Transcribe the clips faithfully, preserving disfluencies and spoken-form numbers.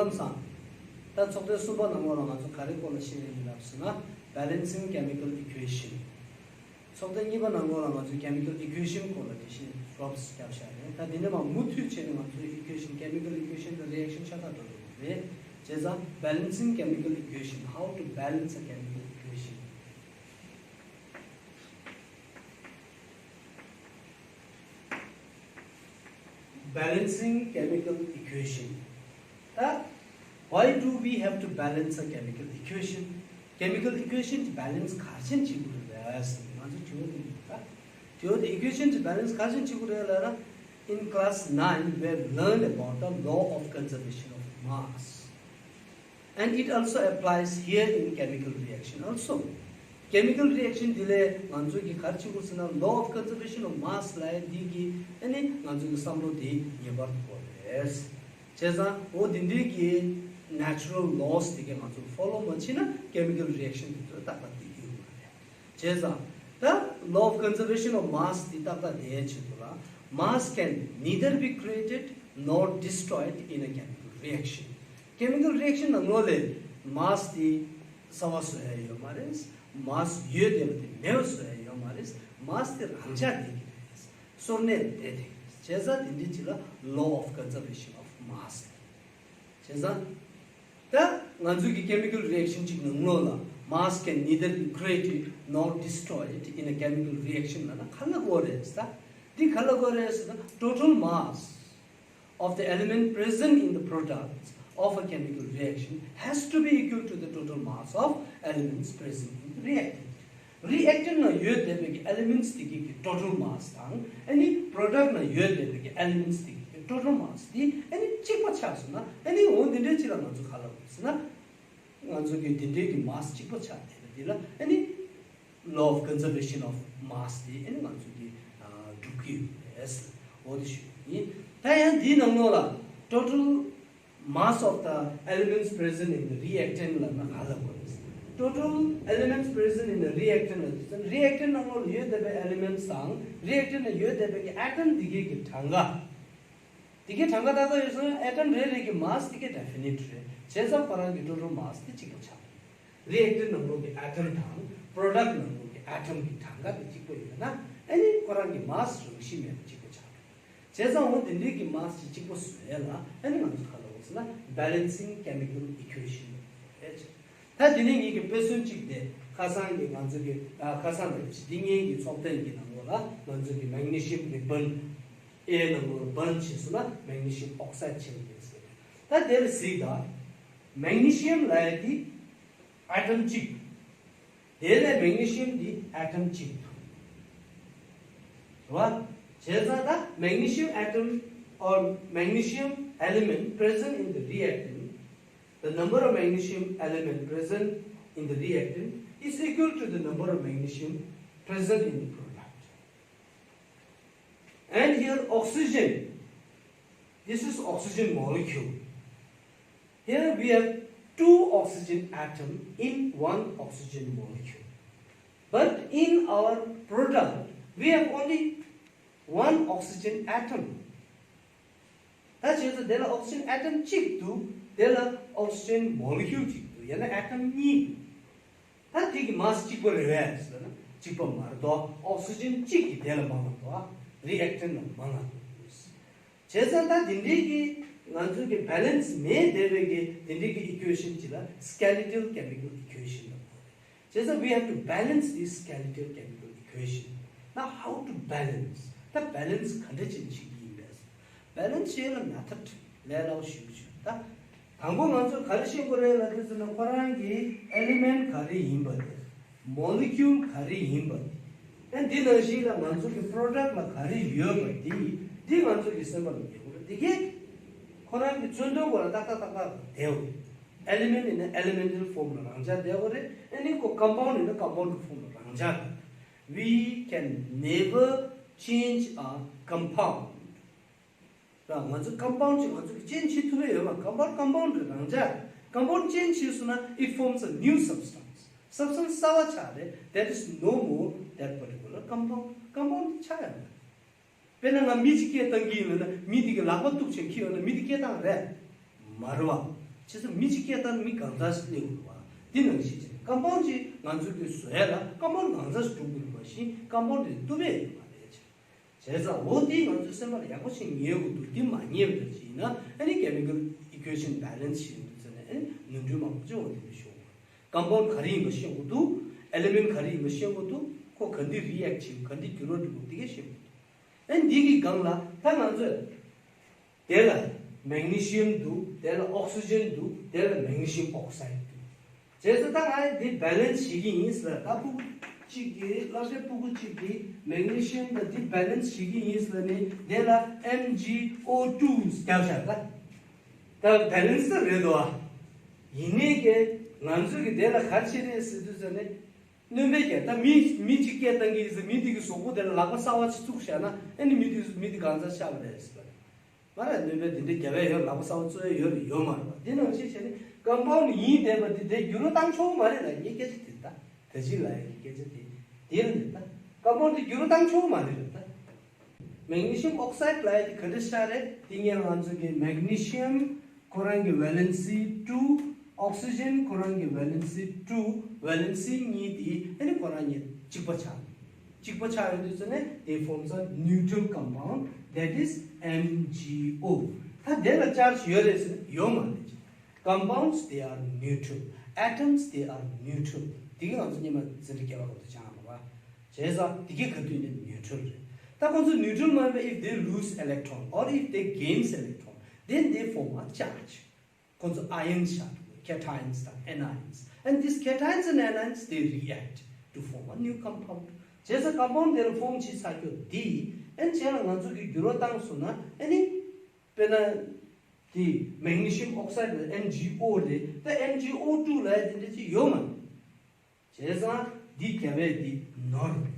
ལམ་སང་། ད་ཚོགས་ཐེངས་གསུམ་པ་ནང་ལོགས་ལ་ང་ཚོ་ག་རེ་སྐོར་ལ་བཤད་ཡོད་ལབ་སོང་ན། Balancing chemical equation། ཚོགས་ཐེངས་གཉིས་པ་ནང་ལོགས་ལ་ང་ཚོས་chemical equation སྐོར་ལ་དེ་བཞིན་རོབ་རྒྱབ་བཞག་རེད། ད་དེ་ནས་མ་མུ་མཐུད་བྱས་ནས་ང་ཚོའི་equation, chemical equation དང་reaction ཤ་སྟག་འགྲོ་གི་རེད། བྱས་ཙང་balancing chemical equation, how to balance a chemical equation. Balancing chemical equation. ད། Why do we have to balance a chemical equation? Chemical equation གྱི་balance ག་རེ་བྱས་ནས་བྱེད་དགོས་རེད་ཟེར་ང་ཚོ་དྲི་བ་འདི་ཡིན་ད། དྲི་བ་འདི་equation གྱི་balance ག་རེ་བྱས་ནས་བྱེད་དགོས་རེད་ལབ་ན། In class nine, we have learned about the law of conservation of mass. And it also applies here in chemical reaction also. Chemical reaction འདི་ལས་ང་ཚོ་གི་ག་རེ་བྱེད་དགོས་ཟེར་ན། law of conservation of mass ལབ་ཡ་འདི་གི་ཨ་ནི་ང་ཚོ་གི་བསམ་བློ་དེ་ངེས་པར་དུ་དགོས་རེད། བྱས་ཙང་འོ་འདི་འདྲའི་གི་natural laws དེ་ག་ང་ཚོ་follow མ་བྱས་ན་chemical reaction དེ་ཚོ་ཏག་ཏག་བསྡད་ཀྱི་ཡོད་མ་རེད། བྱས་ཙང་ད་law of conservation of mass དེ་ཏག་ཏག་བསྡད་ཡ་ཆེད་དུ་ལ། Mass can neither be created nor destroyed in a chemical reaction. Chemical reaction ནང་ལོགས་ལ་mass དེ་གསར་པ་བཟོ་ཡ་ཡོད་མ་རེད། mass ཡོད་བསྡད་པ་དེ་མེད་པ་བཟོ་ཡ་ཡོད་མ་རེད། mass དེ་རང་འཇགས་བསྡད་ཀྱི་རེད། སོར་གནས་བསྡད་བསྡད་ཀྱི་རེད། བྱས་ཙང་དེ་འདྲའི་ཅིག་ལ་law of conservation of mass། བྱས་ཙང་། ད་ང་ཚོའི་གི་chemical reaction གཅིག་ནང་ལོགས་ལ། Mass can neither be created nor destroyed in a chemical reaction ལབ་ན་ག་རེ་ལབ་དགོས་རེད་ཟེར། འདི་ག་རེ་ལབ་དགོས་རེད་ཟེར་ན། Total mass of the element present in the product of a chemical reaction has to be equal to the total mass of elements present in the reactant. Reactant ནང་ཡོད་བསྡད་པའི་གི་elements དེ་གི་གི་total mass དང་། ཨ་ནི་product ནང་ཡོད་བསྡད་པའི་གི་elements དེ་གི་གི་total mass དེ་ཨ་ནི་གཅིག་པ་ཆགས་སོང་ན། ཨ་ནི་འོ་འདི་འདྲའི་ཅིག་ལ་ང་ཚོ་ག་ལབ་དགོས་ཟེར་ན། ང་ཚོ་གི་དེ་འདྲའི་གི་mass གཅིག་པ་ཆགས་བསྡད་པ་དེ་ལ་ཨ་ནི་law of conservation of mass དེ་ཨ་ནི་ང་ཚོ་གི་ཨ་སྒྲུབ་ཀྱི་ཡོད་རེད། འོ་དེ་ཞུ་ཡིན། ད་ཡང་འདིའི་ནང་ལོགས་ལ་total mass of the elements present in the reactant ལབ་ན་ག་ལབ་དགོས་རེད། Total elements present in the reactant ལབ་དུས་ཙམ། reactant ནང་ལོགས་ལ་ཡོད་བསྡད་པའི་elements དང་reactant ལ་ཡོད་བསྡད་པའི་གི་atom དེ་གའི་གི་གྲངས་ཀ། དེ་གའི་གྲངས་ཀ་ཏག་ཏག་ཡོད་སོང་། atom རེ་རེ་གི་mass དེ་གའི་definite རེད། བྱས་ཙང་ཁོ་རང་གི་total mass དེ་གཅིག་པ་ཆགས། reactant ནང་ལོགས་ཀྱི་atom དང་product ནང་ལོགས་ཀྱི་atom གྱི་གྲངས་ཀ་དེ་གཅིག་པ་ཡོད་ན། ཨ་ནི་ཁོ་རང་གི་mass རང་བཞིན་མེད་པ་གཅིག་པ་ཆགས། བྱས་ཙང་འོ་དེ་འདྲའི་གི་mass ཅིག་གཅིག་པ་བཟོ་ཡ་ལ་ཨ་ནི་ང་ཚོ་ག་ལབ་དགོས་ཟེར་ན་balancing chemical equation རེད། ད་དེ་ནས་ངེད་ཀྱི་དཔེ་མཚོན་གཅིག་དེ་ཁ་སང་གི་ང་ཚོ་གི་ཨ་ཁ་སང་ལ་འདི་ཉིན་གྱི་ཚོགས་ཐེངས་ཀྱི་ནང་ལོགས་ལ་ང་ཚོ་གི་magnesium ནི་burn A ནང་ལོགས་ལ་burn བྱས་སོང་ན་magnesium oxide བྱེད་ཀྱི་ཡོད་ཟེར། ད་དེ་ལ་གཟིགས་དང་། magnesium ལབ་ཡ་དེ་atom གཅིག་དེ་ལས་magnesium འདི་atom གཅིག་འདུག་རེད་བ། བྱས་ཙང་ད་magnesium atom or magnesium element present in the reactant, the number of magnesium element present in the reactant is equal to the number of magnesium present in the product. And here oxygen, this is oxygen molecule. Here we have two oxygen atom in one oxygen molecule. But in our product, we have only one oxygen atom. ད་བྱས་ཙང་དེ་ལ་oxygen atom གཅིག་འདུག་དེ་ལ་oxygen molecule གཅིག་འདུག་ཡང་ན་atom གཉིས་འདུག་ད་དེ་གི་mass གཅིག་པ་རེད་པས་ཟེར་ན་གཅིག་པ་མ་རེད་དོ། oxygen གཅིག་གི་དེ་ལ་མང་བ་འདུག reactant ལ་མང་བ་འདུག་བྱས་ཙང་ད་དེ་འདྲའི་གི་ང་ཚོ་གི་balance མེད་བསྡད་པའི་གི་དེ་འདྲའི་གི་equation གཅིག་ལ་skeletal chemical equation ལབ་དགོས་རེད། བྱས་ཙང་we have to balance this skeletal chemical equation. Now how to balance? ད་balance ག་འདྲ་ཅིག་བྱེད་ཀྱི་ཡིན་པས། balance བྱེད་ལ་method ལས་སླ་པོ་ཞིག་བྱུང་ད། དང་པོ་ང་ཚོས་ག་རེ་ཤེས་དགོས་རེད་ལབ་དུས་ཙམ་ན་ཁོ་རང་གི་element ག་རེ་ཡིན་པ་དེ། molecule ག་རེ་ཡིན་པ་དེ། ཨ་འདི་ནང་བཞིན་ལ་ང་ཚོ་གི་product ལ་ག་རེ་ཡོད་པ་དེ་འདི་ང་ཚོ་གི་སེམས་པ་ལ་ངེས་དགོས་རེད། དེ་གས་ཁོ་རང་གི་མཚོན་དོན་སྐོར་ལ་ཏག་ཏག་ཏག་ཏག་བསྡད་ཡོད་རེད། element ཡིན་ན་elemental form ལ་རང་འཇགས་བསྡད་ཡོད་རེད། ཨ་ནི་ཁོ་compound ཡིན་ན་compound form ལ་རང་འཇགས་རེད། We can never change a compound. ར་ང་ཚོ་compound ཅིག་ང་ཚོ་གི་change བྱེད་ཐུབ་ཡ་ཡོད་མ། compound compound རེད། རང་འཇགས་རེད། compound change བྱས་སོང་ན་it forms a new substance. substance གསར་པ་ཆགས་རེད། that is no more that particular compound. compound དེ་ཆགས་ཡ་མེད། དཔེར་ན་ང་མི་གཅིག་སྐད་བཏང་གི་ཡིན་ལབ་ན་མི་དེ་གི་ལག་པ་གཏུབ་བྱས་འཁྱེར་ཡོང་ན་མི་དེ་སྐད་བཏང་རེད། མ་རེད་བ། བྱས་ཙང་མི་གཅིག་སྐད་བཏང་མི་གང་འཚམ་ཞིག་སླེབས་དགོས་རེད་བ། འདི་ནང་བཞིན་བྱས་ནས་ཀམ་པའུན་ཌི་ཅིག་ང་ཚོ་གིས་བཟོ་ཡ་ལ་ཀམ་པའུན་ཌི་གང་འཚམ་ཞིག་འགྲོ་དགོས་རེད་མ་གཞི་ཀམ་པའུན་ཌི་དེ་བཏུབ་པ་ཡོད་མ་རེད། བྱས་ཙང་འོ་འདི་ང་ཚོའི་སེམས་པ་ལ་ཡག་པོ་ཞིག་ཉར་དགོས་འདུག་འདི་མ་ཉར་བ་འདྲ་ཞིག་ཡིན་ན་ཨ་ནི་chemical equation balance ཞིག་ཡོང་དུས་ཙམ་ནས་ཨ་ནི་ནོར་འཁྲུལ་མང་པོ་ཅིག་འོང་བསྡད་པའི་ཤོག་ཀམ་པའུན་ཌི་ག་རེ་ཡིན་པ་ཤེས་དགོས་འདུག་ཨེ་ལི་མེན་ཊི་ག་རེ་ཡིན་པ་ཤེས་དགོས་འདུག་ཁོ་ག་འདི་རི་ཨེག་ཊི་བྱེད་དགོས་ག་འདི་འགྱུར་བ་འགྲོ་དགོས་འདི་གས་ཤེས་དགོས་འདུག་ཨ་ནི་འདི་གི་སྒང་ལ་ད་ང་ཚོས་དེ་ལ་མེག་ནི་ཤི་ཡམ་འདུག་དེ་ལ་ཨོག་སི་ཇན་འདུག་དེ་ལ་མེག་ནི་ཤི་ཡམ་ཨོག་སའིཌ་འདུག་བྱས་ཙང་ད་ང་འདི་བེ་ལན་སི་བྱེད་ཀྱི་ཡིན་ཟེར། ད་སྤུ་གུ་གཅིག་གིས་སློབ་གྲྭའི་སྤུ་གུ་གཅིག་གིས་མེག་ནི་ཤི་ཡམ་དང་འདི་བེ་ལན་སི་བྱེད་ཀྱི་ཡིན་ཟེར་ནས་དེ་ལ་ཨེམ་ཇི་ཨོ་ཊུ་བརྒྱབ་བཞག་ད་ད་བེ་ལན་སི་རེད་དོ། ཡིན་ནའི་ཀྱེ་ང་ཚོས་ཀྱི་དེ་ལ་ག་རེ་བྱེད་རེད་ཟེར་དུས་ཙམ་ནས། སྣོན་པའི་སྐད་ད་མི་མི་གཅིག་སྐད་བཏང་གི་ཡིན་ཟེར་མི་དེ་གི་གཟུགས་པོ་དེ་ལ་ལག་པ་གསར་པ་ཅིག་བཙུགས་བཞག་ན་ཨ་ནི་མི་དེ་མི་དེ་གང་ཚ་ཤ་བ་རེད་ཟེར་བ་རེད། མ་རེད། སྣོན་པ་འདི་འདྲ་རྒྱབ་ཡ་ཡོད། ལག་པ་གསར་པ་བཙུགས་ཡ་ཡོད་རེད་ཡོད་མ་རེད་པ། འདི་ནང་བཞིན་བྱས་ནས་ཀམ་པའུན་ཌི་ཡིན་བསྡད་པ་འདི་དེ་འགྱུར་བ་བཏང་ཆོག་མ་རེད་ལ་ངའི་སྐད་ཆ་དེ་ད་ད་ཅི་ལ་ཡ་གི་སྐད་ཆ་དེ་དེ་རེད་ད། ཀམ་པའུན་ཌི་འགྱུར་བ་བཏང་ཆོག་མ་རེད་ལ་ད། མེག་ནི་ཤི་ཡམ་ཨོག་སའིཌ་ལབ་ཡ་དེ་ག་འདྲ་ཤ་རེད། དེ་ངས་ང་ཚོ་གི་མེག་ནི་ཤི་ཡམ་ཁོ་རང་གི་ཝེ་ལེན་སི་ཊུ། ཨོག་སི་ཇན་ཁོ་རང་གི་ཝེ་ལེན་སི་ཊུ། ཝེ་ལེན་སི་གཉིས་དེ་ཨ་ནི་ཁོ་རང་གཉིས་གཅིག་པ་ཆགས། གཅིག་པ་ཆགས་ཡོང་དུས་ཙམ་ནས་they forms a neutral compound, that is M G O. ད་དེ་ལ་ཅར་ཇི་ཡོད་རེད་ཟེར་ན་ཡོད་མ་རེད། Compounds, they are neutral. Atoms, they are neutral. དེ་གི་ང་ཚོ་སྔོན་མ་འཛིན་གྲྭ་བརྒྱད་པ་སྐབས་སུ་སྦྱངས་པ་རེད་པ། བྱས་ཙང་དེ་གི་ག་དུས་ནས་ནིའུ་ཊྲལ་རེད། ད་ཁོང་ཚོ་ནིའུ་ཊྲལ་མ་ཡིན་པ། If they lose electron or if they gains electron, then they form a charge. ཁོང་ཚོ་ཨ་ཡོན་ཆགས་འགྲོ། Cations དང་anions, and these cations and anions, they react to form a new compound. བྱས་ཙང་ཀམ་པའུན་ཌི་དེ་ལ་ཕོམ་བྱས་ཚར་རྒྱུ་དེ་ཨ་ནི་བྱས་ལ་ང་ཚོ་གི་འགྱུར་བ་བཏང་སོང་ན་ཨ་ནི། དཔེར་ན། དེ་མེག་ནི་ཤི་ཡམ་ཨོག་སའིཌ་ལ་ཨེམ་ཇི་ཨོ་རེད། ད་ཨེམ་ཇི་ཨོ་ཊུ་ལབ་ཡ་དེ་འདྲ་ཅིག་ཡོད་མ་རེད། བྱས་ཙང་འདི་རྒྱབ་ཡ་དེ་ནོར་རེད།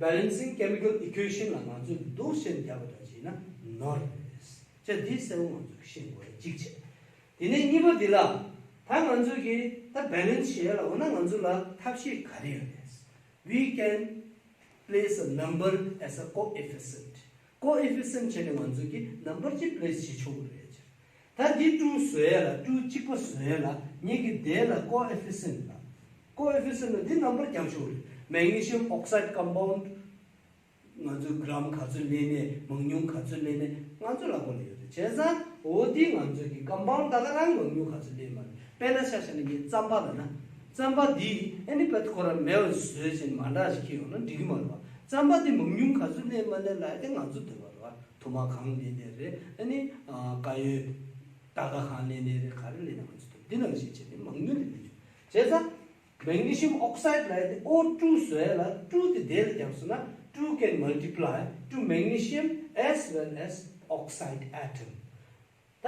Balancing chemical equation ལ་ང་ཚོས་འདུག་བཤད་རྒྱབ་པ་འདྲ་བྱས་ན་ནོར་རེད། ཅེས་འདི་གསལ་པོ་ང་ཚོས་ཤེས་དགོས་ཡ་གཅིག་བྱས། དེ་ནས་གཉིས་པ་འདི་ལ་ད་ང་ཚོས་ཀྱི་ད་བེ་ལེན་སི་བྱེད་ཡ་ལ་འོ་ན་ང་ཚོ་ལ་ཐབས་ཤེས་ག་རེ་ཡོད་རེད། We can place a number as a coefficient. Coefficient བྱས་ནས་ང་ཚོས་ཀྱི་ནམ་བར་ཅིག་པི་ལེ་སི་བྱེད་ཆོག་གི་རེད། ད་འདི་ཊུ་བཟོ་ཡ་ལ་ཊུ་གཅིག་པ་བཟོ་ཡ་ལ་ངེད་ཀྱི་དེ་ལ་ཀོ་ཨེ་ཕི་སེན་ཊི་ལ་ཀོ་ཨེ་ཕི་སེན་ཊི་ལ་འདི་ནམ་བར་རྒྱབ་ཆོག་གི་རེད། མེག་ནི་ཤི་ཡམ་ཨོག་སའིཌ་ཀམ་པའུན་ཌི་ང་ཚོས་གྲམ་ག་ཚོད་ལེན་ནས་མང་ཉུང་ག་ཚོད་ལེན་ནས་ང་ཚོ་ལ་གོ་ལ་ཡོད་རེད། བྱས་ཙང་འོ་འདི་ང་ཚོས་ཀྱི་ཀམ་པའུན་ཌི་ད་ག་རང་མང་ཉུང་ག་ཚོད་ལེན་མ་རེད། དཔེར་ན་ཆ་བཞག་ན་ངས་རྩམ་པ་ལབ་ན་རྩམ་པ་འདི་ཨ་ནི་བད་ཁོ་ར་མེད་པ་བཟོས་བྱས་མ་འདྲ་ཞིག་ཁྱེར་ཡོང་ན་འགྲིག་གི་མ་རེད་བ། རྩམ་པ་འདི་མང་ཉུང་ག་ཚོད་ལེན་མ་ལེན་ལ་ཨ་ནི་ང་ཚོ་འདོད་པ་རེད་བ། ཐུར་མ་གང་ལེན་ནས་རེད། ཨ་ནི་དཀར་ཡོལ་སྟར་ཀ་གང་ལེན་ནས་རེད། ག་རེ་ལེན་ན་ང་ཚོ་འདོད་འདི་ནང་བཞིན་བྱས་ནས་མང་ཉུང་ལེན་གྱི་འདུག་བྱས་ཙང་མེག་ནི་ཤི་ཡམ་ཨོག་སའིཌ་ལབ་ཡ་དེ་ཨོ་ཊུ་བཟོ་ཡ་ལ་ཊུ་དེ་དེ་ལ་རྒྱབ་སོང་ན་ཊུ་can multiply to magnesium as well as oxide atom. ད་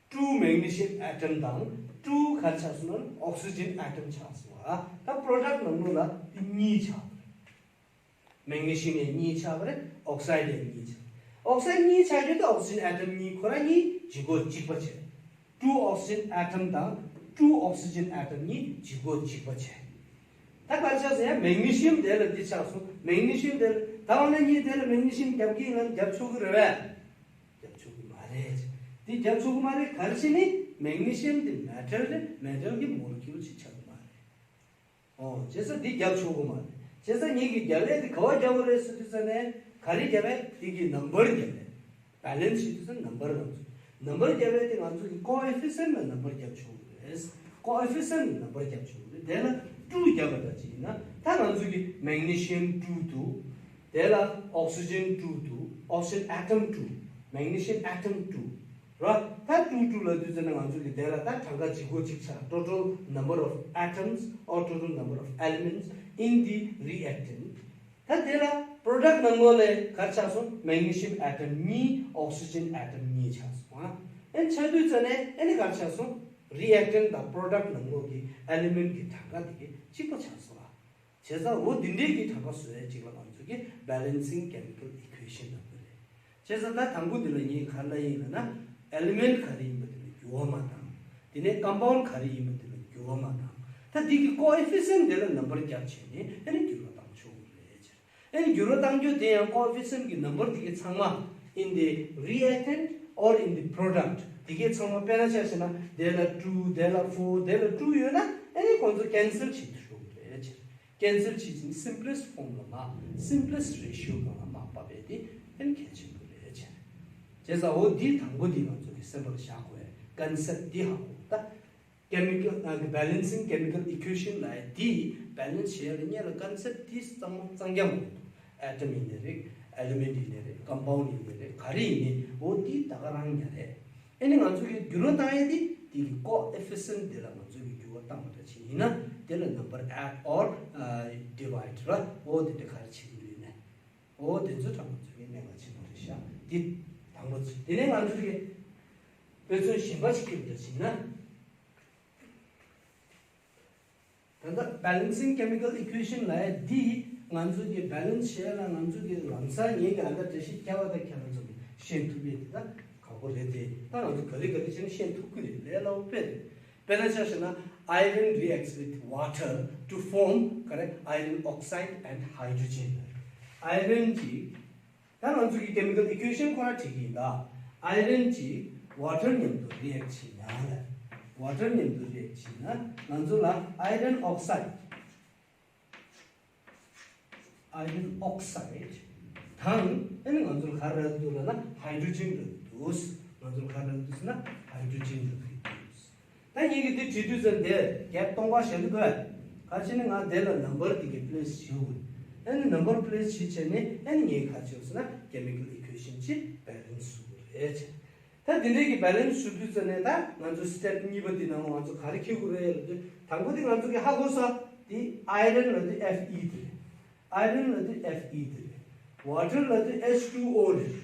ཊུ་མེག་ནི་ཤི་ཡམ་ཨེ་ཊམ་དང་ཊུ་ག་རེ་ཆགས་སོང་ན་ཨོག་སི་ཇན་ཨེ་ཊམ་ཆགས་སོང་བ། ད་པྲོ་ཌག་ནང་ལོགས་ལ་དེ་གཉིས་ཆགས་པ་རེད། མེག་ནི་ཤི་ཡམ་ཡང་གཉིས་ཆགས་པ་རེད། ཨོག་སའིཌ་ཡང་གཉིས་ཆགས། ཨོག་སའིཌ་གཉིས་ཆགས་རྒྱུ་དེ་ཨོག་སི་ཇན་ཨེ་ཊམ་གཉིས་ཁོ་རང་གཉིས་ལྗིད་ཁོག་གཅིག་པ་བྱས། ཊུ་ཨོག་སི་ཇན་ཨེ་ཊམ་དང་ཊུ་ཨོག་སི་ཇན་ཨེ་ཊམ་གཉིས་ལྗིད་ཁོག་གཅིག་པ་བྱས། ད་ག་རེ་ཆགས་སོང་། ཡང་མེག་ནི་ཤི་ཡམ་དེ་ལ་འདི་ཆགས་སོང་། མེག་ནི་ཤི་ཡམ་དེ་ལ་ད་འོ་ན་གཉིས་དེ་ལ་མེག་ནི་ཤི་ཡམ་རྒྱབ་ཀྱི་ཡིན་ན་རྒྱབ་ཆོག་གི་རེད་བས། རྒྱབ་ཆོག་གི་མ་རེད། འདི་རྒྱབ་ཆོག་གི་མ་རེད། ག་རེ་བྱས་ནི་མེག་ནི་ཤི་ཡམ་འདི་མེ་ཊལ་རེད། མེ་ཊལ་གྱི་མོ་ལེ་ཀིའུལ་ཅིག་ཆགས་ཀྱི་མ་རེད། ཨོ་བྱས་ཙང་འདི་རྒྱབ་ཆོག་གི་མ་རེད། བྱས་ཙང་ངེད་ཀྱི་རྒྱབ་ཡས་འདི་ག་བ་རྒྱབ་པ་རེད་ཟེར་དུས་ཙ་ནས་ག་རེ་རྒྱབ་ཡས། འདི་གི་ནམ་བར་རྒྱབ་ཡས། བེ་ལེན་སི་བྱེད་དུས་ཙ་ནམ་བར་ང་ཚོ་ནམ་བར་རྒྱབ་ཡས་དེ་ང་ཚོ་གི་ཀོ་ཨེ་ཕི་སེན་ཊི་ལ་ནམ་བར་རྒྱབ་ཆོག་གི་རེད། ཀོ་ཨེ་ཕི་སེན་ཊི་ལ་ནམ་བར་རྒྱབ་ཆོག་གི་རེད། དེ་ལ་ཊུ་རྒྱབ་པ་འདྲ་ཅིག་ཡིན་ན་ད་ང་ཚོ་གི་མེག་ནི་ཤི་ཡམ་ཊུ་འདུག་དེ་ལ་ཨོག་སི་ཇན་ཊུ་འདུག་ཨོག་སི་ཇན་ཨེ་ཊམ་ཊུ། མེག་ནི་ཤི་ཡམ་ཨེ་ཊམ་ཊུ། ར། ད་ཊུ་ཊུ་ལབ་དུས་ཙ་ན་ང་ཚོ་གི་དེ་ལ་ད་གྲངས་ཀ་ལྗིད་ཁོག་གཅིག་ཆགས། Total number of atoms or total number of elements in the reactant. ད་དེ་ལ་པྲོ་ཌག་ནང་ལོགས་ལ་ག་རེ་ཆགས་སོང་། མེག་ནི་ཤི་ཡམ་ཨེ་ཊམ་གཉིས། ཨོག་སི་ཇན་ཨེ་ཊམ་གཉིས་ཆགས་སོང་། ཨ་ཨེ་ཆགས་དུས་ཙ་ནས་ཨེ་ནི་ག་རེ་ཆགས་སོང་། རི་ཨེག་ཊན་ཊི་དང་པྲོ་ཌག་ནང་ལོགས་ཀྱི་ཨེ་ལི་མེན་ཊི་གི་གྲངས་ཀ་དེ་གི་གཅིག་པ་ཆགས་སོང་ཨ། བྱས་ཙང་འོ་འདི་འདྲའི་གི་གྲངས་ཀ་བཟོ་ཡ་གཅིག་ལ་ང་ཚོ་གི་balancing chemical equation ལབ་ཀྱི་རེད། བྱས་ཙང་ད་དང་པོ་འདི་ལ་ངས་ག་རེ་ལབ་ཡིན་ལབ་ན་ཨེ་ལི་མེན་ཊི་ག་རེ་ཡིན་པ་དེ་ལ་འགྱུར་བ་མ་བཏང་། དེ་ནས་ཀམ་པའུན་ཌི་ག་རེ་ཡིན་པ་དེ་ལ་འགྱུར་བ་མ་བཏང་། ད་འདི་གི་ཀོ་ཨེ་ཕི་སེན་ཊི་དེ་ལ་ནམ་བར་རྒྱབ་བྱས་ནས་ཨ་ནི་འགྱུར་བ་བཏང་ཆོག་གི་རེད། ཨ་ནི་འགྱུར་བ་བཏང་རྒྱུ་དེ་ཡང་ཀོ་ཨེ་ཕི་སེན་ཊི་གི་ནམ་བར་དེ་གི་ཚང་མ་in the reactant or in the product དེ་གའི་ཚང་མ་དཔེར་ན་ཆ་བཞག་ན་དེ་ལ་two དེ་ལ four དེ་ལ two ཡོད་ན་ཨ་ནི་ཁོང་ཚོ་cancel བྱེད་དུ་འགྲོ་གི་རེད་ཅེས། cancel བྱེད་ཀྱི་simplest form ལ་མ་simplest ratio སྒང་ལ་མ་བབས་པའི་དེ་ཨ་ནི་གལ་ཆེན་པོ་རེད་ཅེས། བྱས་ཙང་འོ་འདི་དང་པོ་འདི་ང་ཚོ་གི་སེམས་པར་བཞག་དགོས་concept འདི་ཧ་གོ་ད། chemical ཨ་balancing chemical equation ལ་དེ་balance བྱེད་ཡ་ལ་སྔོན་ལ་concept དེ་གཙང་མ་གཙང་རྐྱང་མ་རེད། atom ཡིན་ནའི་རེད། element ཡིན་ནའི་རེད། compound ཡིན་ནའི་རེད། ག་རེ་ཡིན་ནའི་འོ་དེ་ད་ག་རང་ཉག་རེད། ཨ་ནི་ང་ཚོ་གི་འགྱུར་བ་བཏང་ཡ་དེ་དེ་གི་coefficient དེ་ལ་ང་ཚོ་གི་འགྱུར་བ་བཏང་བ་འདྲ་ཅིག་ཡིན་ན་དེ་ལ་number add or divide ར་འོ་དེ་འདྲ་ག་རེ་བྱེད་ཀྱི་འདུག་ཡིན་ནའི་འོ་དེ་ཚོ་ད་ང་ཚོ་གི་གནད་འགག་ཆེན་པོ་རེད་ཤག་དེ་དང་པོ་ཚོ་དེ་ནས་ང་ཚོ་གི་དཔེ་མཚོན་གཞན་པ་ཞིག་ཁྱེར་འདྲ་ཅིག་ཡིན་ན། ད་ལྟ་balancing chemical equation ལབ་ཡ་འདི་ང་ཚོ་གི་balance བྱེད་ཡ་ལ་ང་ཚོ་གི་ལམ་སང་ངེད་ཀྱི་ཨ་ད་འགྲེལ་བཤད་བརྒྱབ་པ་དང་ཁྱེད་རང་ཚོ་གི་ཤེས་ཐུབ་ཡས་དེ་ད་ཁག་པོ་རེད་དེ། ད་ང་ཚོ་ག་ལེ་ག་ལེ་བྱས་ནས་ཤེས་ཐུབ་ཀྱི་རེད། ལས་སླ་པོ་དཔེ་རེད། དཔེར་ན་ཆ་བཞག་ན་iron reacts with water to form ག་རེ་iron oxide and hydrogen iron གྱིས། ད་ང་ཚོ་གི་chemical equation ཁོ་ར་བྲིས་ཀྱི་ཡིན་ད། iron གྱིས་water མཉམ་དུ་react བྱེད་ན་ལ། water མཉམ་དུ་react བྱེད་ན་ང་ཚོ་ལ་iron oxide iron oxide དང་ཨ་ནི་ང་ཚོ་ལ་ག་རེ་རག་གི་འདུག་ལབ་ན་hydrogen རག་གི་འདུག་ང་ཚོ་ལ་ག་རེ་རག་གི་འདུག་ཟེར་ན་hydrogen རག་གི་འདུག་ད་ངེད་ཀྱིས་འདི་བྲིས་དུས་ཙམ་དེ་བརྒྱད་སྟོང་པ་བཞག་གི་འདུག་ག་བྱས་ནས་ང་དེ་ལ་number དེ་གའི་place བྱེད་དགོས། ཨ་ནི་number place བྱེད་བྱས་ནས་ཨ་ནི་ངས་ག་བྱེད་དགོས་ཟེར་ན་chemical equation གྱི་balance བཟོ་དགོས་རེད། ད་དེ་འདྲའི་གི་balance བཟོ་དུས་ཙམ་ནས་ད་ང་ཚོ་step གཉིས་པ་དེ་ནང་ང་ཚོ་ག་རེ་འཁྱེར་དགོས་རེད་ལབ་དུས་དང་པོ་དེ་ང་ཚོ་གི་ཧ་གོ་ས་དེ་iron ལབ་དུས་Fe དེ་རེད། iron ལབ་དུས་Fe དེ་རེད། water ལབ་དུས H two O རེད།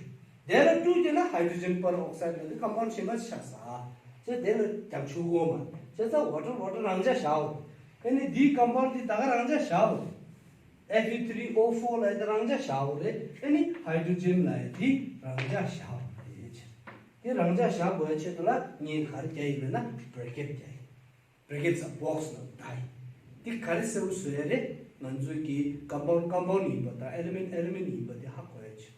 དེ་ལ་two བྱས་ན་hydrogen peroxide ལབ་དུས་compound གཞན་པ་ཆགས་ས། ཅེས་དེ་ལ་རྒྱབ་ཆུ་འོ་མ། བྱས་ཙང་water water རང་འཇགས་བཞག་འོ། ཨ་ནི་འདིའི་compound དེ་ད་ག་རང་འཇགས་བཞག་འོ། Fe three O four ལབ་དེ་རང་འཇགས་བཞག་འོ་རེད། ཨ་ནི་hydrogen ལབ་དེ་རང་འཇགས་བཞག་འོ་རེད། དེ་རང་འཇགས་བཞག་དགོས་ཡ་ཆེད་དུ་ལ་ངས་ག་རེ་རྒྱག་ཡིན་ལབ་ན་bracket རྒྱག་ཡིན། brackets ལ་box ནང་བཏགས་ཡིན། འདི་ག་རེ་གསལ་པོ་བཟོ་ཡ་རེད། ང་ཚོའི་གི་compound compound ཡིན་པ་དང་element element ཡིན་པ་དེ་ཧ་གོ་ཡ་ཆེད།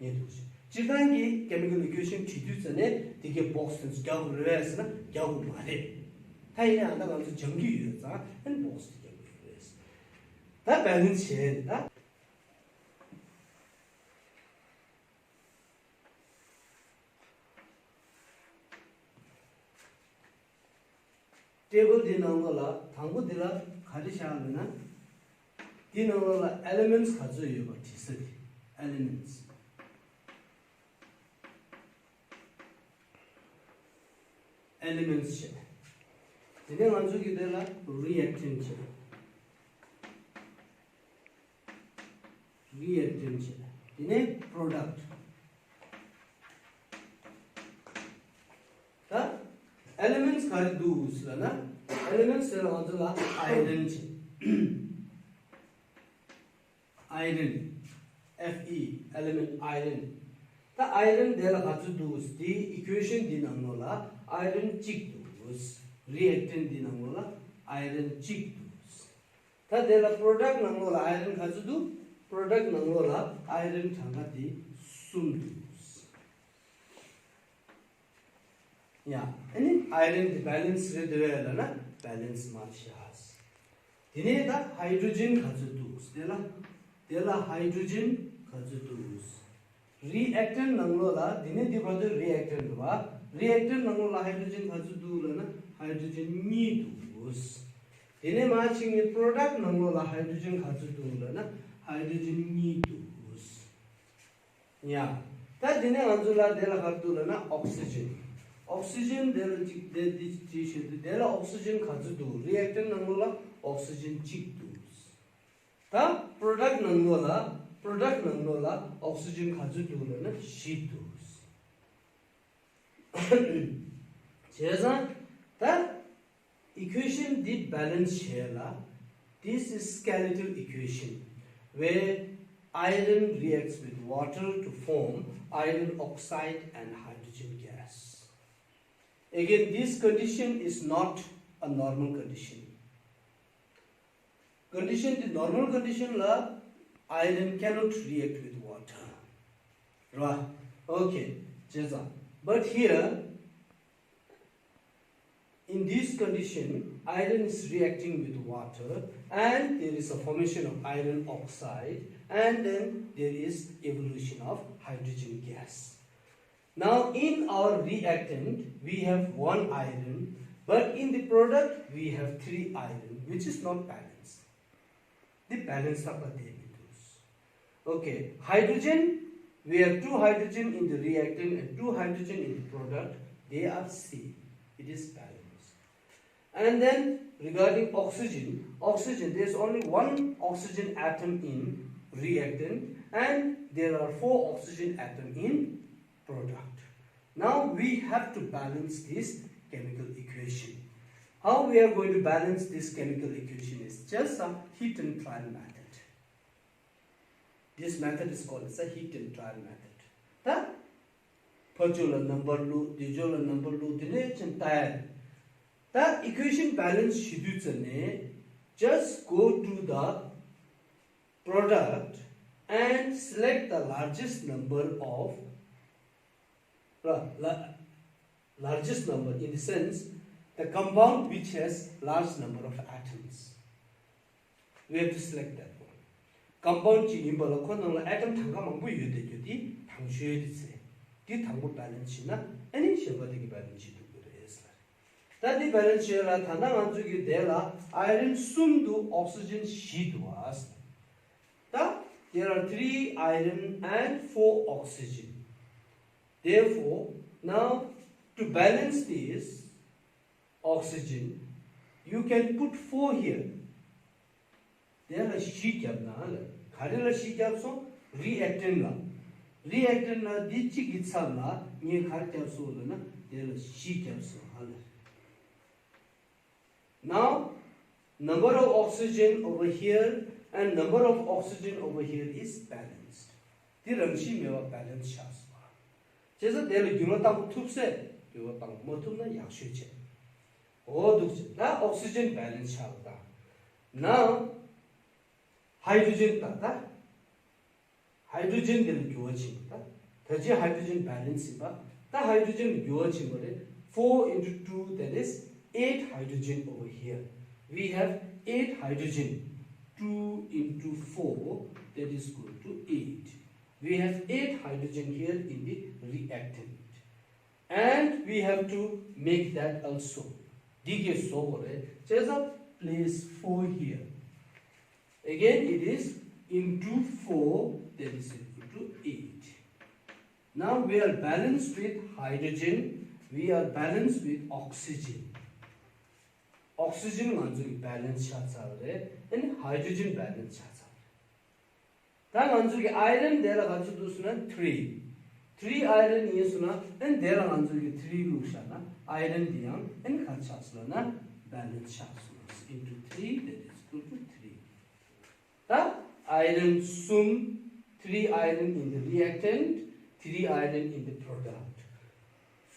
ངས་འདུག་སེ་སྤྱིར་བཏང་གི་chemical equation བྲིས་དུས་ཙམ་ནས་དེ་གའི་box དེ་ཚོ་རྒྱག་དགོས་རེད་པས་ཟེར་ན་རྒྱག་དགོས་མ་རེད། ད་ཡིན་ནའང་ད་ང་ཚོ་སྦྱང་གི་ཡོད་ཙང་ཨ་ནི་box དེ་རྒྱག་དགོས་རེད། ད་balance བྱས་ད། table འདི་ནང་ལོགས་ལ་དང་པོ་འདི་ལ་ག་རེ་བཞག་ལབ་ན། འདི་ནང་ལོགས་ལ་elements ག་ཚོད་ཡོད་པ་བྲིས་ས་དེ། elements elements བྱས། དེ་ནས་ང་ཚོ་གི་དེ་ལ་reactant བྱས། reactant བྱས། དེ་ནས་product ད་elements ག་རེ་འདུག་ཟེར་ན། elements ཟེར་ང་ཚོ་ལ་iron བྱས། iron Fe element iron ད་iron དེ་ལ་ག་ཚོད་འདུག་དེའི་equation འདི་ནང་ལོགས་ལ་iron གཅིག་འདུག reactant འདི་ནང་ལོགས་ལ་iron གཅིག་འདུག་ད་དེ་ལ་product ནང་ལོགས་ལ་iron ག་ཚོད་འདུག product ནང་ལོགས་ལ་iron གྲངས་ཀ་དེ་གསུམ་འདུག་ཡ། ཨ་ནི་iron དེ་balance རེད་འདུག་གས་ལབ་ན་balance མ་བྱས། དེ་ནས་ད་hydrogen ག་ཚོད་འདུག་དེ་ལ། དེ་ལ་hydrogen ག་ཚོད་འདུག reactant ནང་ལོགས་ལ་དེ་ནས་འདི་བར་དུ་reactant རེད་པ། reactant ནང་ལོགས་ལ་hydrogen ག་ཚོད་འདུག་ལབ་ན་hydrogen གཉིས་འདུག་དེ་ནས་མར་ཕྱིན་ནས་product ནང་ལོགས་ལ་hydrogen ག་ཚོད་འདུག་ལབ་ན་hydrogen གཉིས་འདུག་ཡ། ད་དེ་ནས་ང་ཚོ་ལ་དེ་ལ་ག་རེ་འདུག་ལབ་ན་oxygen oxygen དེ་ལ་གཅིག་དེ་དེ་གཅིག་བྱེད་དུས་དེ་ལ་oxygen ག་ཚོད་འདུག reactant ནང་ལོགས་ལ་oxygen གཅིག་འདུག་ད་product ནང་ལོགས་ལ་product ནང་ལོགས་ལ་oxygen ག་ཚོད་འདུག་ལབ་ན་བཞི་འདུག་བྱས་ཙང་ད་equation འདི་balance བྱེད་ལ། This is skeletal equation where iron reacts with water to form iron oxide and hydrogen gas. Again, this condition is not a normal condition. Condition འདི་normal condition ལ་iron cannot react with water. རེད་པ། Okay. བྱས་ཙང་། But here In this condition, iron is reacting with water and there is a formation of iron oxide and then there is evolution of hydrogen gas. Now in our reactant, we have one iron, but in the product, we have three iron, which is not balanced. The balance of the element. Okay, hydrogen, we have two hydrogen in the reactant and two hydrogen in the product. They are same. It is balanced. And then regarding oxygen, oxygen, there is only one oxygen atom in reactant and there are four oxygen atom in product. Now we have to balance this chemical equation. How we are going to balance this chemical equation is just a heat and trial method. This method is called as a heat and trial method. ད་ཕར་ཕྱོགས་ལ་ནམ་བར་བླུགས། དེ་ཕྱོགས་ལ་ནམ་བར་བླུགས། དེ་ནས་ཅིག་ལྟ་ཡ། ད་equation balance བྱེད་དུས་ཙམ་ནས། Just go to the product and select the largest number of, la- largest number in the sense, the compound which has large number of atoms. We have to select that one. Compound ཅིག་ཡིན་པ་ལ་ཁོ་ནང་ལ་atom གྲངས་ཀ་མང་པོ་ཡོད་བསྡད་རྒྱུ་དེ་དང་ཤོས་དེ་ཚེ། དེ་དང་པོ་balance བྱེད་ན་ཨ་ནི་གཞན་པ་དེ་གི་balance བྱེད་ཐུབ་ཀྱི་རེད་ཟེར། ད་འདི་balance བྱེད་ལ་ད་ལྟ་ང་ཚོ་གི་དེ་ལ་iron གསུམ་འདུག oxygen བཞི་འདུག་ཨ། ད་there are three iron and four oxygen. Therefore, now to balance this oxygen, you can put four here. དེ་ལ་བཞི་བརྒྱབ་ན་ལ། ག་རེ་ལ་བཞི་བརྒྱབ་སོང་། reactant ལ། reactant ལ་འདི་གཅིག་གི་ཚབ་ལ་ངས་ག་རེ་བརྒྱབ་སོང་ལབ་ན་དེ་ལ་བཞི་བརྒྱབ་སོང་ཧ་ལ། Now, number of oxygen over here and number of oxygen over here is balanced. དེ་རང་བཞིན་མེད་པ་balance ཆགས་སོང་། བྱས་ཙང་དེ་ལ་འགྱུར་བ་བཏང་ཐུབ་སྲིད། འགྱུར་བ་བཏང་མ་ཐུབ་ན་ཡག་ཤོས་བྱས། འོ་འདུག་བྱས། ད་oxygen balance ཆགས་པ་དང་། Now, hydrogen ད་ད། hydrogen དེ་ལ་འགྱུར་བ་ཕྱིན་པ་ད། ད་ཅི་hydrogen balance ཡིན་པ། ད་hydrogen ལ་འགྱུར་བ་ཕྱིན་པ་རེད། Four into two, that is eight hydrogen over here. We have eight hydrogen. Two into four, that is equal to eight. We have eight hydrogen here in the reactant. And we have to make that also. འདི་གས་བཟོ་དགོས་རེད། བྱས་ཙང་place four here. Again, it is into four, that is equal to eight. Now we are balanced with hydrogen, we are balanced with oxygen. Oxygen ང་ཚོ་གི་balance ཆགས་ཚར་བ་རེད། ཨ་ནི་hydrogen balance ཆགས་ཚར་བ་རེད། ད་ང་ཚོ་གི་iron དེ་ལ་ག་ཚོད་འདུག་ཟེར་ན་three། three iron ཡིན་སོང་ན་ཨ་ནི་དེ་ལ་ང་ཚོ་གི་three བླུགས་བཞག་ན་iron དེ་ཡང་ཨ་ནི་ག་ཆགས་སོང་ལབ་ན་balance ཆགས་སོང་། Into three, that is equal to three. ད་iron གསུམ། Three iron in the reactant, three iron in the product.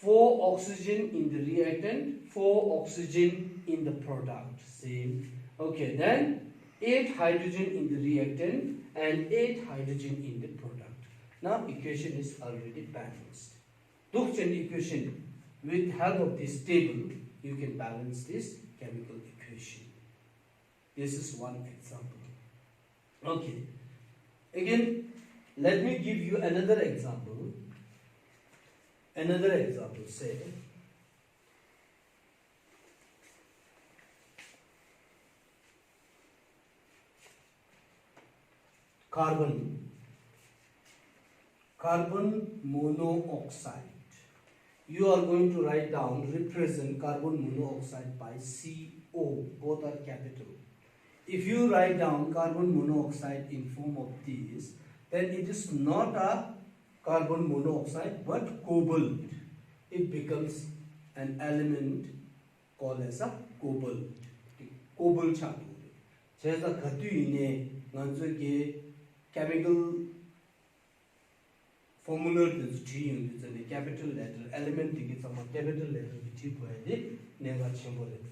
Four oxygen in the reactant, four oxygen in the product. Same. Okay, then eight hydrogen in the reactant and eight hydrogen in the product. Now equation is already balanced. འདུག་བྱས་ན་equation, with help of this table, you can balance this chemical equation. This is one example. Okay. Again, let me give you another example. Another example, say, carbon, carbon monoxide. You are going to write down, represent carbon monoxide by C O, both are capital. If you write down carbon monoxide in form of this, then it is not a carbon monoxide but cobalt. It becomes an element called as a cobalt. Cobalt ཆགས་འདུག་རེད། བྱས་ཙང་ག་དུས་ཡིན་ནའི་ང་ཚོ་གི་chemical formula དེ་ཚོ་བྲིས་ཡོང་དུས་ཙམ་ནས་capital letter, element དེ་གི་ཚང་མ་capital letter གི་བྲིས་དགོས་ཡ་དེ་གནད་འགག་ཆེན་པོ་རེད།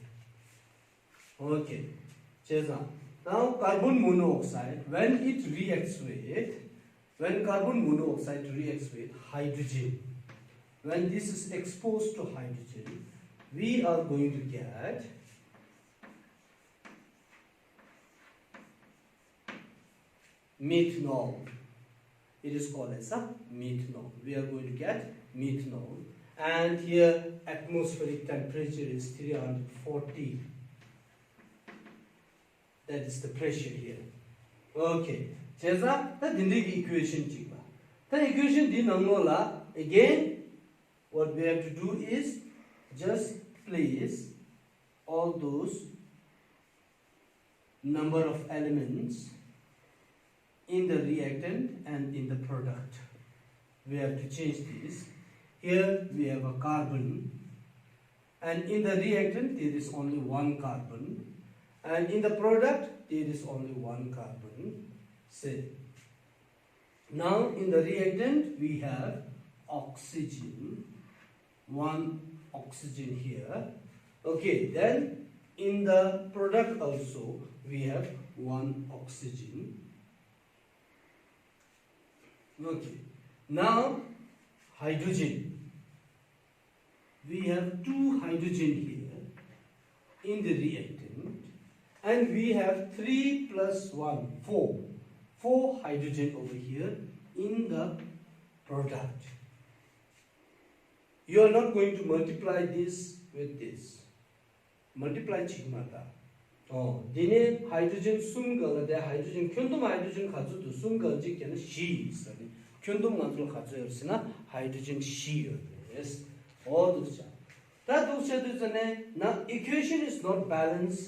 Okay. བྱས་ཙང་now carbon monoxide, when it reacts with, when carbon monoxide reacts with hydrogen, when this is exposed to hydrogen, We are going to get methanol. It is called as a methanol. We are going to get methanol. And here atmospheric temperature is three hundred forty. That is the pressure here. Okay. བྱས་ཙང་ད་འདི་འདྲའི་གི་equation གཅིག་པ། ད་equation འདི་ནང་ལོགས་ལ། Again, what we have to do is just place all those number of elements in the reactant and in the product. We have to change this. Here we have a carbon, and in the reactant there is only one carbon, and in the product there is only one carbon. Say, now in the reactant we have oxygen, one oxygen here. Okay, then in the product also we have one oxygen. Okay, now hydrogen. We have two hydrogen here in the reactant, and we have three plus one, four, four hydrogen over here in the product. You are not going to multiply this with this. Multiply བྱེད་མ་ད། ཨོ། དེ་ནས་hydrogen གསུམ་ག་ལ་དེ་hydrogen ཁྱོན་བསྡོམས་hydrogen ག་ཚོད་འདུག་གསུམ་ག་གཅིག་བརྒྱབ་ན་བཞི་ཡིན་ཟེར་ནས། ཁྱོན་བསྡོམས་ང་ཚོ་ལ་ག་ཚོད་ཡོད་ཟེར་ན་hydrogen བཞི་ཡོད་རེད། ཨོ་འདུག་ཅག་ད་འདུག་བྱས་དུས་ཙ་ནས་now equation is not balanced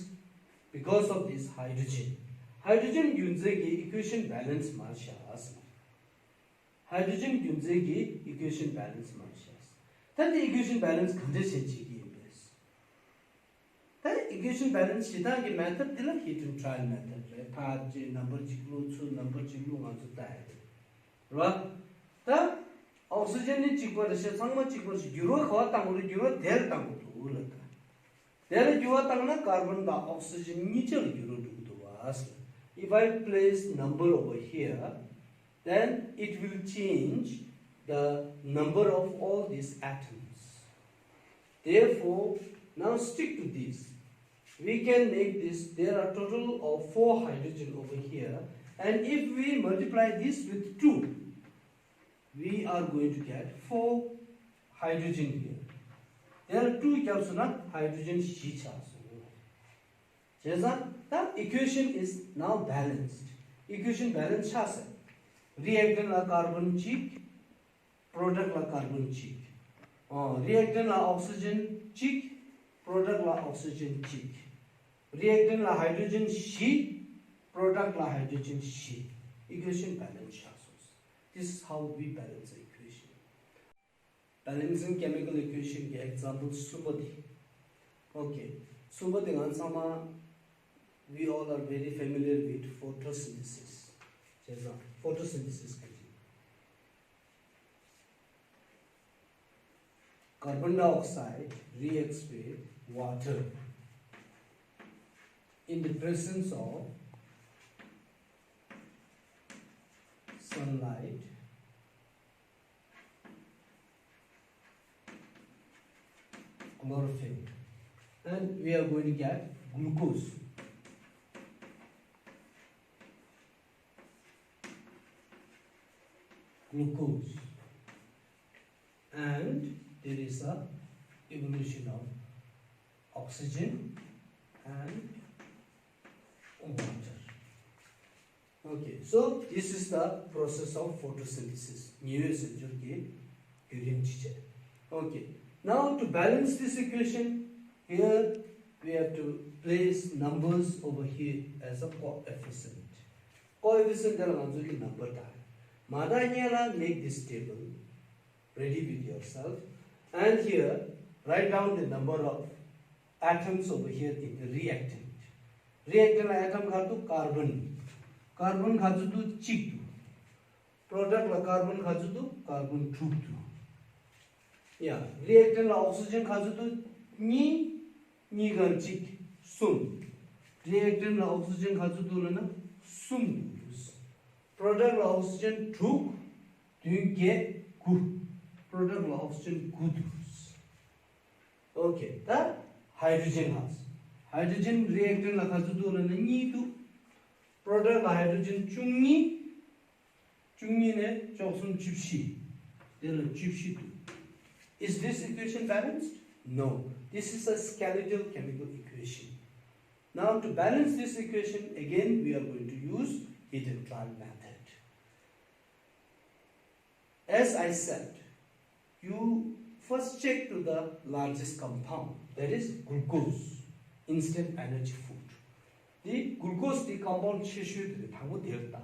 because of this hydrogen. Hydrogen རྒྱུ་མཚན་གྱིས་equation balance མ་བྱས། Hydrogen རྒྱུ་མཚན་གྱིས་equation balance མ་བྱས། ད་འདི་equation balance ག་འདྲ་བྱས་བྱེད་ཀྱི་ཡིན་པས། ད་equation balance བྱེད་སྟངས་ཀྱི་method འདི་ལ་hit and try method རེད། ཕར་ཅིག་number གཅིག་བླུགས། ཚུར་number གཅིག་བླུགས། ང་ཚོ་ལྟ་ཡ་རེད། རེད་བ། ད་oxygen ནི་གཅིག་པ་རེད་ཤག་ཚང་མ་གཅིག་པ་རེད་ཤག་འགྱུར་བ་ག་པར་བཏང་དགོས་རེད། འགྱུར་བ་དེར་བཏང་དགོས་འདུག་ལབ་ད། དེ་ལ་འགྱུར་བ་བཏང་ན་carbon དང་oxygen གཉིས་ཆ་ལ་འགྱུར་བ་འགྲོ་གི་འདུག་བ། If I place number over here, then it will change the number of all these atoms. Therefore, now stick to this. We can make this, there are total of four hydrogen over here, and if we multiply this with two, we are going to get four hydrogen here. There are two བརྒྱབ་སོང་ན་hydrogen བཞི་ཆགས་སོང་། བྱས་ཙང་ད་equation is now balanced. Equation balance ཆགས་སོང་། Reactant ལ་carbon གཅིག product ལ་carbon གཅིག་ཨོ། Reactant ལ་oxygen གཅིག product ལ་oxygen གཅིག Reactant ལ་hydrogen བཞི product ལ་hydrogen བཞི Equation balance ཆགས་སོང་། This is how we balance the equation. Balancing chemical equation གི་example གསུམ་པ་དེ། Okay. གསུམ་པ་དེ་ང་ཚང་མ། We all are very familiar with photosynthesis. བྱས་ཙང་photosynthesis ག་རེ། Carbon dioxide reacts with water in the presence of sunlight, chlorophyll, and we are going to get glucose. Glucose. And there is a evolution of oxygen and water. Okay, so this is the process of photosynthesis. ཉི་འོད་ཟེར་སྦྱོར་གྱི་བརྒྱུད་རིམ་གྱི་ཆེད། Okay, now to balance this equation, here we have to place numbers over here as a coefficient. Coefficient དེ་ལ་ང་ཚོ་གི་number བཏགས། མ་བཏགས་སྔོན་ལ་make this table ready with yourself, and here write down the number of atoms over here in the reactant. Reactant ལ་atom ག་ཚོད་འདུག carbon. Carbon ག་ཚོད་འདུག་གཅིག་འདུག Product ལ་carbon ག་ཚོད་འདུག carbon དྲུག་འདུག Yeah, reactant ལ་oxygen ག་ཚོད་འདུག་གཉིས། གཉིས་གང་གཅིག་གསུམ། Reactant ལ་oxygen ག་ཚོད་འདུག་ལབ་ན་གསུམ་འདུག Product ལ་oxygen དྲུག་བདུན་བརྒྱད་དགུ། Product ལ་oxygen དགུ་འདུག Okay, ད་hydrogen ལ། hydrogen reactant ལ་ག་ཚོད་འདུག་ལབ་ན་གཉིས་འདུག product ལ་hydrogen བཅུ་གཉིས། བཅུ་གཉིས་ནས་བཅུ་གསུམ་བཅུ་བཞི། དེ་ལ་བཅུ་བཞི་འདུག Is this equation balanced? No, this is a skeletal chemical equation. Now, to balance this equation, again we are going to use heat and trial method. As I said, you first check to the largest compound, that is glucose, instant energy food. འདི་glucose འདི་compound ཆེ་ཤོས་དེ་དང་པོ་དེར་ལྟ།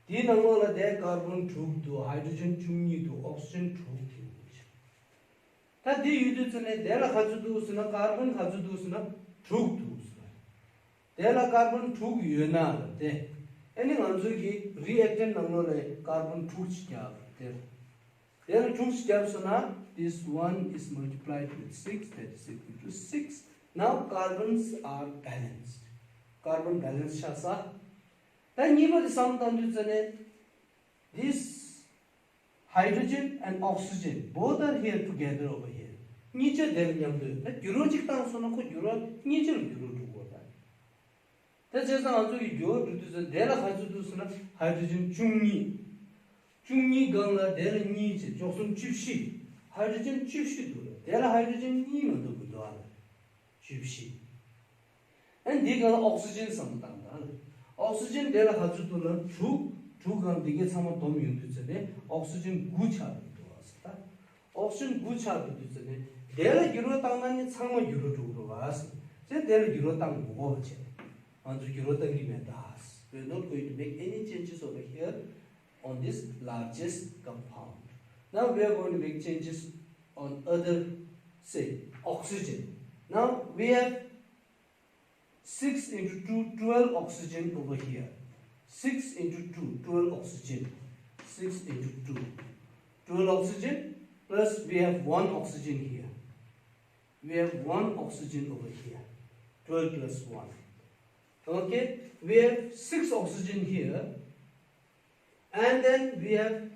དེའི་ནང་ལོགས་ལ་དེ་carbon དྲུག་འདུག hydrogen བཅུ་གཉིས་འདུག oxygen དྲུག་དེ་ཡོད་ཀྱི། ད་འདི་ཡོད་དུས་ཙམ་ནས་དེ་ལ་ག་ཚོད་འདུག་ཟེར་ན་carbon ག་ཚོད་འདུག་ཟེར་ན་དྲུག་འདུག་ཟེར། དེ་ལ་carbon དྲུག་ཡོད་ན་ལ་དེ། ཨ་ནི་ང་ཚོའི་གི་reactant ནང་ལོགས་ལ་carbon དྲུག་ཅིག་བརྒྱབ་དེ། དེ་ལ་དྲུག་ཅིག་བརྒྱབ་སོང་ན། This one is multiplied with six, that is equal to six. Now carbons are balanced. Carbon balance ཆགས་ས། ད་གཉིས་པ་དེ་བསམ་བཏང་དུས་ཙམ་ནས། This hydrogen and oxygen, both are here together over here. གཉིས་ཆ་དེར་མཉམ་དུ་ད་འགྱུར་བ་གཅིག་བཏང་སོང་ན་ཁོ་འགྱུར་བ་གཉིས་ཆར་འགྱུར་བ་འགྲོ་དགོས་ད། ད་བྱས་ཙང་ང་ཚོ་གི་འགྱུར་བ་འགྲོ་དུས་ཙམ་དེ་ལ་ག་ཚོད་འདུག་ཟེར་ན་hydrogen བཅུ་གཉིས། བཅུ་གཉིས་སྒང་ལ་དེ་ལ་གཉིས་བྱས་བཅུ་གསུམ་བཅུ་བཞི། hydrogen བཅུ་བཞི་འདུག་ལ་དེ་ལ་hydrogen གཉིས་མ་གཏོགས་མི་འདུག་ཨ་ལ། བཅུ་བཞི། ཨ་འདི་ག་ལ་oxygen བསམ་བློ་བཏང་དང་། oxygen དེ་ལ་ག་ཚོད་འདུག་ལ་དྲུག་དྲུག་གང་འདི་གའི་ཚང་མ་བསྡོམས་ཡོང་དུས་ཚེ་ནས་oxygen དགུ་ཆགས་འདུག་ཨ་ཟེར་ད། oxygen དགུ་ཆགས་འདུག་དུས་ཚེ་ནས་དེ་ལ་འགྱུར་བ་བཏང་ན་ནི་ཚང་མ་འགྱུར་བ་འགྲོ་གི་རེད་བ་ཟེར། དེ་ལ་འགྱུར་བ་བཏང་མི་དགོས་པ་བྱས། ང་ཚོ་འགྱུར་བ་བཏང་གི་མེད་ད། We're not going to make any changes over here on this largest compound. Now we are going to make changes on other, say, oxygen. Now we have six into two, twelve oxygen over here. Six into two, twelve oxygen. Six into two, twelve oxygen, plus we have one oxygen here. We have one oxygen over here. Twelve plus one. Okay, we have six oxygen here. And then we have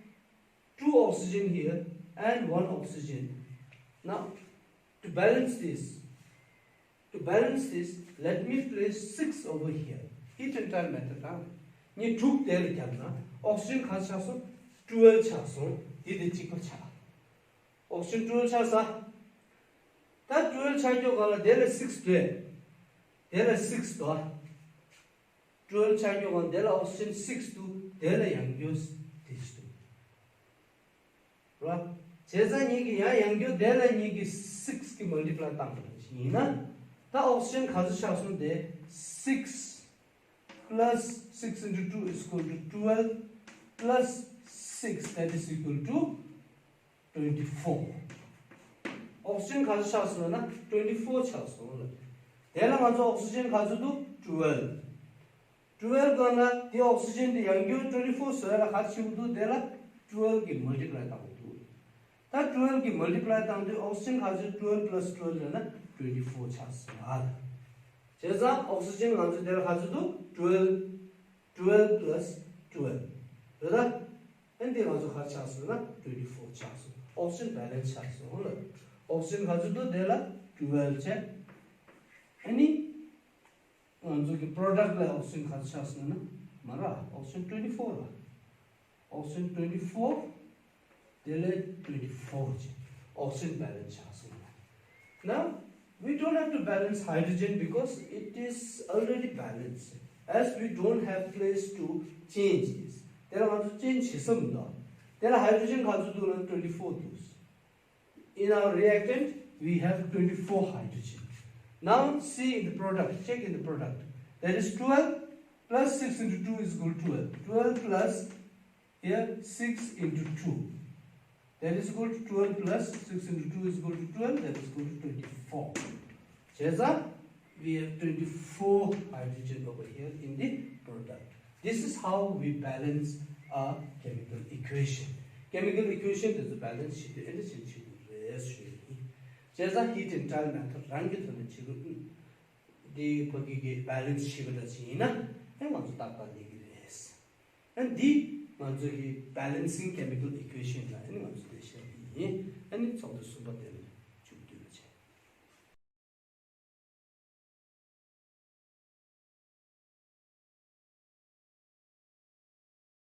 two oxygen here and one oxygen. Now, to balance this, to balance this, let me place six over here. Heat and trial method ལ་ངས་དྲུག་དེ་ལ་བརྒྱབ་ན་oxygen ག་ཚོད་ཆགས་སོང་། twelve ཆགས་སོང་། འདི་དེ་གཅིག་པ་ཆགས། oxygen twelve ཆགས་ས། ད་twelve ཆགས་རྒྱུ་ག་ལ་དེ་ལ་six འདོད། དེ་ལ་six འདོད། twelve ཆགས་རྒྱུ་གང་དེ་ལ་oxygen six འདུག་དེ་ལ་ཡང་རྒྱུ་དེ་ཞིག་འདུག་ར། བྱས་ཙང་ངེད་ཀྱི་ཡང་ཡང་རྒྱུ་དེ་ལ་ངེད་ཀྱི་six གི་multiply བཏང་དགོས་ཞིག་ཡིན་ན། ད་oxygen ག་ཚོད་ཆགས་སོང་དེ། six plus six into two is equal to twelve plus six, that is equal to twenty four. oxygen ག་ཚོད་ཆགས་སོང་ན་twenty four ཆགས་སོང་ལ། དེ་ལ་ང་ཚོ་oxygen ག་ཚོད་འདུག twelve. twelve གང་ལ་དེ་oxygen དེ་ཡང་རྒྱུ་twenty four བཟོས་ལ་ག་ཚོད་འདུག་དེ་ལ་twelve གི་multiply བཏང་འདུག་ད་twelve གི་multiply བཏང་དུས་oxygen ག་ཚོད། twelve plus twelve ལ་ན་twenty four ཆགས་སོང་ཨ། བྱས་ཙང་oxygen ང་ཚོ་དེ་ལ་ག་ཚོད་འདུག twelve. twelve plus twelve རེད་ད། ཨན་དེ་ང་ཚོ་ག་ཆགས་སོང་ན་twenty four ཆགས་སོང་། oxygen balance ཆགས་སོང་ལ། oxygen ག་ཚོད་འདུག་དེ་ལ་twelve བྱས། ཨ་ནི་ང་ཚོ་གི་product ལ་oxygen ག་ཚོད་ཆགས་སོང་ན་མ་ར་oxygen twenty four ར། oxygen twenty four དེ་ལ་twenty four བྱས། oxygen balance ཆགས་སོང་ལ། Now we don't have to balance hydrogen because it is already balanced, as we don't have place to change this. དེ་ལ་ང་ཚོ་change བྱེད་ས་མི་འདུག་དེ་ལ་hydrogen ག་ཚོད་འདུག་ལ་twenty four འདུག In our reactant, we have twenty four hydrogen. Now see in the product, check in the product. That is twelve plus six into two is equal to twelve. twelve plus here six into two. That is equal to twelve plus six into two is equal to twelve, that is equal to twenty four. བྱས་ཙང་we have twenty four hydrogen over here in the product. This is how we balance a chemical equation. chemical equation དེ་ཚོ་balance བྱེད་དུས་ཨེ་འདྲ་བྱེད་བྱེད་དགོས་རེད་ཞུ་ཡ་ཡིན། བྱས་ཙང་heat and trial method རང་གི་ཐོག་ནས་བྱེད་དགོས། འདི་ཕ་གི་གི་balance བྱེད་པ་འདྲ་ཞིག་ཡིན་ན་ཨེ་ང་ཚོ་ཏག་ཏག་ལས་ཀྱི་རེད། ཨ་འདི་ང་ཚོ་གི་balancing chemical equation ལ་ཨ་ནི་ང་ཚོ་དེ་བཤད་ཀྱི་ཡིན། ཨ་ནི་ཚོགས་འདུ་གསུམ་པ་དེ་ལ་